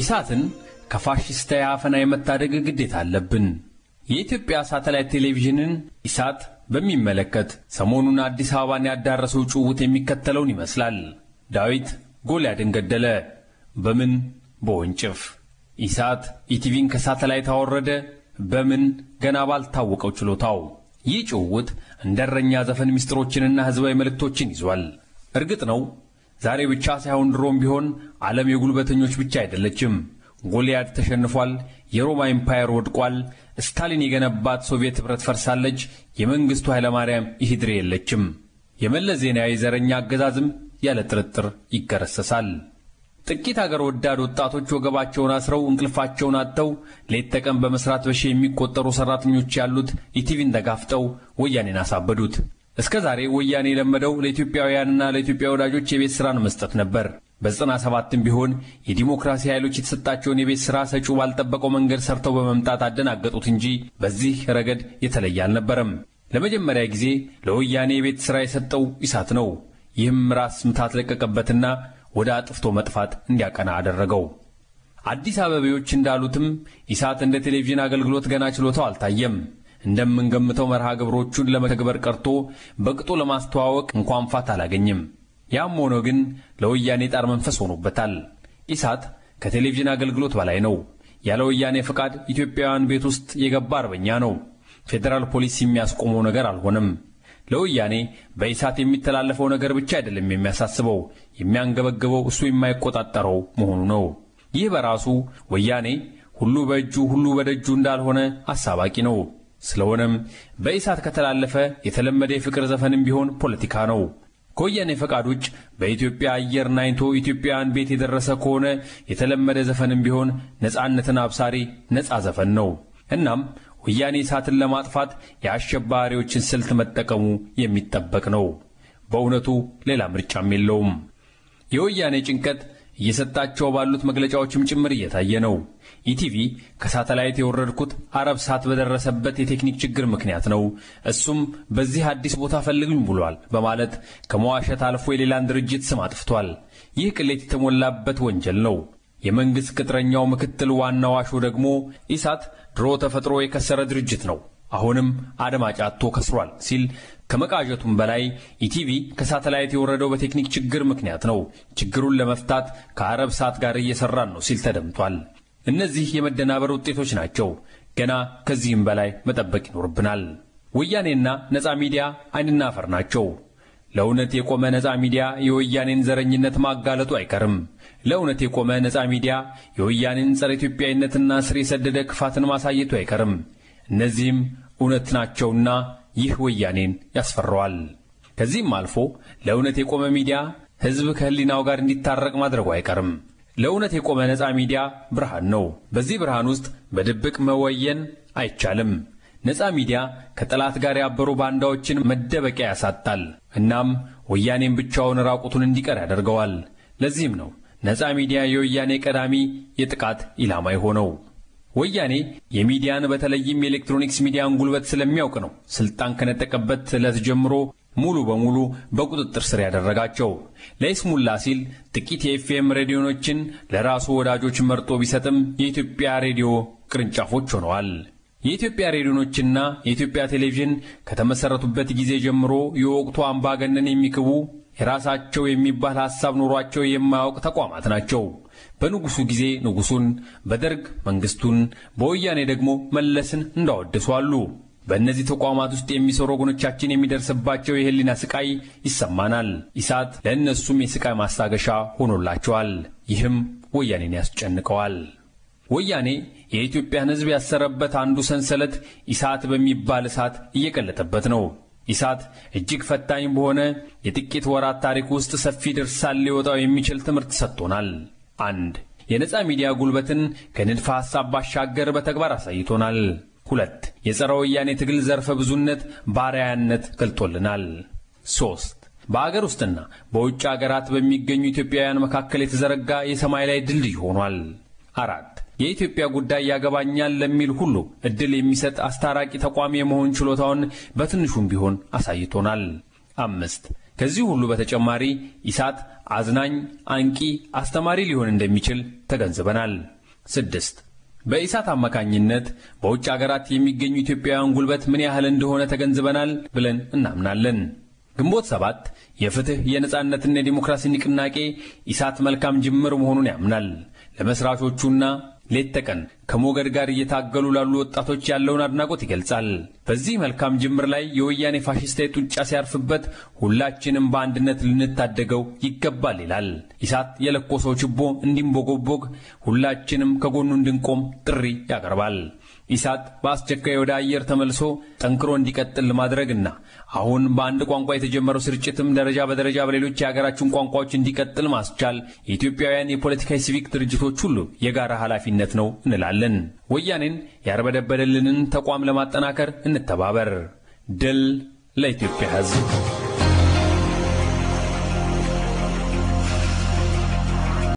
ኢሳትን ከፋሽስታዊ አፈና የመታደግ ግዴታ አለብን። የኢትዮጵያ ሳተላይት ቴሌቪዥንን ኢሳት በሚመለከት ሰሞኑን አዲስ አበባን ያዳረሰው ጭውውት የሚከተለውን ይመስላል። ዳዊት ጎልያድን ገደለ። በምን? በወንጭፍ። ኢሳት ኢቲቪን ከሳተላይት አወረደ። በምን? ገና ባልታወቀው ችሎታው። ይህ ጭውውት እንደ እረኛ ዘፈን ምስጢሮችንና ሕዝባዊ መልእክቶችን ይዟል። እርግጥ ነው ዛሬ ብቻ ሳይሆን ድሮም ቢሆን ዓለም የጉልበተኞች ብቻ አይደለችም። ጎልያድ ተሸንፏል። የሮማ ኢምፓየር ወድቋል። ስታሊን የገነባት ሶቪየት ኅብረት ፈርሳለች። የመንግስቱ ኃይለማርያም ኢህድሪ የለችም። የመለስ ዜናዊ ዘረኛ አገዛዝም ያለ ጥርጥር ይገረሰሳል። ጥቂት አገር ወዳድ ወጣቶች ወገባቸውን አስረው እንቅልፋቸውን አጥተው ሌት ተቀን በመስራት በሺህ የሚቆጠሩ ሰራተኞች ያሉት ኢቲቪን ተጋፍጠው ወያኔን አሳበዱት። እስከ ዛሬ ወያኔ የለመደው ለኢትዮጵያውያንና ለኢትዮጵያ ወዳጆች የቤት ስራን መስጠት ነበር። በ97ም ቢሆን የዲሞክራሲ ኃይሎች የተሰጣቸውን የቤት ስራ ሰጪው ባልጠበቀው መንገድ ሰርተው በመምጣት አደናገጡት እንጂ በዚህ ረገድ የተለየ አልነበረም። ለመጀመሪያ ጊዜ ለወያኔ የቤት ስራ የሰጠው ኢሳት ነው። ይህም ራስ ምታት ለቀቀበትና ወደ አጥፍቶ መጥፋት እንዲያቀና አደረገው። አዲስ አበቤዎች እንዳሉትም ኢሳት እንደ ቴሌቪዥን አገልግሎት ገና ችሎታው አልታየም። እንደምንገምተው መርሃ ግብሮቹን ለመተግበር ቀርቶ በቅጡ ለማስተዋወቅ እንኳን ፋታ አላገኝም። ያም ሆኖ ግን ለወያኔ ጣር መንፈስ ሆኖበታል። ኢሳት ከቴሌቪዥን አገልግሎት በላይ ነው። ያለ ወያኔ ፈቃድ ኢትዮጵያውያን ቤት ውስጥ የገባ አርበኛ ነው። ፌዴራል ፖሊስ የሚያስቆመው ነገር አልሆነም። ለወያኔ በኢሳት የሚተላለፈው ነገር ብቻ አይደለም የሚያሳስበው፣ የሚያንገበግበው እሱ የማይቆጣጠረው መሆኑ ነው። ይህ በራሱ ወያኔ ሁሉ በእጁ ሁሉ በደጁ እንዳልሆነ አሳባቂ ነው። ስለሆነም በኢሳት ከተላለፈ የተለመደ የፍቅር ዘፈንም ቢሆን ፖለቲካ ነው። ከወያኔ ፈቃድ ውጭ በኢትዮጵያ አየር ናኝቶ ኢትዮጵያውያን ቤት የደረሰ ከሆነ የተለመደ ዘፈንም ቢሆን ነጻነትን አብሳሪ ነጻ ዘፈን ነው። እናም ወያኔ ኢሳትን ለማጥፋት የአሸባሪዎችን ስልት መጠቀሙ የሚጠበቅ ነው። በእውነቱ ሌላ ምርጫም የለውም። የወያኔ ጭንቀት እየሰጣቸው ባሉት መግለጫዎችም ጭምር እየታየ ነው። ኢቲቪ ከሳተላይት የወረድኩት አረብ ሳት በደረሰበት የቴክኒክ ችግር ምክንያት ነው፣ እሱም በዚህ አዲስ ቦታ ፈልጉኝ ብሏል በማለት ከመዋሸት አልፎ የሌላን ድርጅት ስም አጥፍቷል። ይህ ቅሌት የተሞላበት ወንጀል ነው። የመንግስት ቅጥረኛው ምክትል ዋና ዋሾ ደግሞ ኢሳት ድሮ ተፈጥሮ የከሰረ ድርጅት ነው፣ አሁንም አድማጭ አጥቶ ከስሯል ሲል ከመቃዠቱም በላይ ኢቲቪ ከሳተላይት የወረደው በቴክኒክ ችግር ምክንያት ነው፣ ችግሩን ለመፍታት ከአረብ ሳት ጋር እየሰራን ነው ሲል ተደምጧል። እነዚህ የመደናበር ውጤቶች ናቸው። ገና ከዚህም በላይ መጠበቅ ይኖርብናል። ወያኔና ነፃ ሚዲያ አይንና አፈር ናቸው። ለእውነት የቆመ ነፃ ሚዲያ የወያኔን ዘረኝነት ማጋለጡ አይቀርም። ለእውነት የቆመ ነፃ ሚዲያ የወያኔን ጸረ ኢትዮጵያዊነትና ስር የሰደደ ክፋትን ማሳየቱ አይቀርም። እነዚህም እውነት ናቸውና ይህ ወያኔን ያስፈራዋል። ከዚህም አልፎ ለእውነት የቆመ ሚዲያ ሕዝብ ከህሊናው ጋር እንዲታረቅ ማድረጉ አይቀርም። ለእውነት የቆመ ነፃ ሚዲያ ብርሃን ነው። በዚህ ብርሃን ውስጥ በድብቅ መወየን አይቻልም። ነፃ ሚዲያ ከጠላት ጋር ያበሩ ባንዳዎችን መደበቂያ ያሳጣል። እናም ወያኔን ብቻውን ራቁቱን እንዲቀር ያደርገዋል። ለዚህም ነው ነፃ ሚዲያ የወያኔ ቀዳሚ የጥቃት ኢላማ የሆነው። ወያኔ የሚዲያን በተለይም የኤሌክትሮኒክስ ሚዲያን ጉልበት ስለሚያውቅ ነው ስልጣን ከነጠቀበት ዕለት ጀምሮ ሙሉ በሙሉ በቁጥጥር ስር ያደረጋቸው። ለይስሙላ ሲል ጥቂት የኤፍኤም ሬዲዮኖችን ለራሱ ወዳጆች መርጦ ቢሰጥም የኢትዮጵያ ሬዲዮ ቅርንጫፎች ሆነዋል። የኢትዮጵያ ሬዲዮኖችና የኢትዮጵያ ቴሌቪዥን ከተመሰረቱበት ጊዜ ጀምሮ የወቅቱ አምባገነን የሚክቡ የራሳቸው የሚባል ሐሳብ ኖሯቸው የማያውቅ ተቋማት ናቸው። በንጉሱ ጊዜ ንጉሱን፣ በደርግ መንግስቱን፣ በወያኔ ደግሞ መለስን እንዳወደሱ አሉ። በእነዚህ ተቋማት ውስጥ የሚሰሩ ወገኖቻችን የሚደርስባቸው የህሊና ስቃይ ይሰማናል። ኢሳት ለእነሱም የስቃይ ማስታገሻ ሆኖላቸዋል። ይህም ወያኔን ያስጨንቀዋል። ወያኔ የኢትዮጵያን ሕዝብ ያሰረበት አንዱ ሰንሰለት ኢሳት በሚባል እሳት እየቀለጠበት ነው። ኢሳት እጅግ ፈታኝ በሆነ የጥቂት ወራት ታሪክ ውስጥ ሰፊ ድርሳን ሊወጣው የሚችል ትምህርት ሰጥቶናል። አንድ፣ የነፃ ሚዲያ ጉልበትን ከንድፈ ሐሳብ ባሻገር በተግባር አሳይቶናል። ሁለት፣ የጸረ ወያኔ ትግል ዘርፈ ብዙነት ባሪያነት ገልጦልናል። ሶስት፣ በአገር ውስጥና በውጭ አገራት በሚገኙ ኢትዮጵያውያን መካከል የተዘረጋ የሰማይ ላይ ድልድይ ሆኗል። አራት፣ የኢትዮጵያ ጉዳይ ያገባኛል ለሚል ሁሉ እድል የሚሰጥ አስታራቂ ተቋም የመሆን ችሎታውን በትንሹም ቢሆን አሳይቶናል። አምስት፣ ከዚህ ሁሉ በተጨማሪ ኢሳት አዝናኝ፣ አንቂ፣ አስተማሪ ሊሆን እንደሚችል ተገንዝበናል። 6 በኢሳት አማካኝነት በውጭ አገራት የሚገኙ ኢትዮጵያውያን ጉልበት ምን ያህል እንደሆነ ተገንዝበናል ብለን እናምናለን። ግንቦት 7 የፍትህ የነጻነትና የዲሞክራሲ ንቅናቄ ኢሳት መልካም ጅምር መሆኑን ያምናል። ለመስራቾቹና ሌት ተቀን ከሞገድ ጋር እየታገሉ ላሉ ወጣቶች ያለውን አድናቆት ይገልጻል። በዚህ መልካም ጅምር ላይ የወያኔ ፋሽስታዊ ጡጫ ሲያርፍበት ሁላችንም በአንድነት ልንታደገው ይገባል ይላል። ኢሳት የለኮሰው ችቦ እንዲንቦጎቦግ ሁላችንም ከጎኑ እንድንቆም ጥሪ ያቀርባል። ኢሳት በአስቸኳይ ወደ አየር ተመልሶ ጠንክሮ እንዲቀጥል ማድረግና አሁን በአንድ ቋንቋ የተጀመረው ስርጭትም ደረጃ በደረጃ በሌሎች የሀገራችን ቋንቋዎች እንዲቀጥል ማስቻል የኢትዮጵያውያን የፖለቲካ ሲቪክ ድርጅቶች ሁሉ የጋራ ኃላፊነት ነው እንላለን። ወያኔን ያርበደበደልንን ተቋም ለማጠናከር እንተባበር። ድል ለኢትዮጵያ ሕዝብ!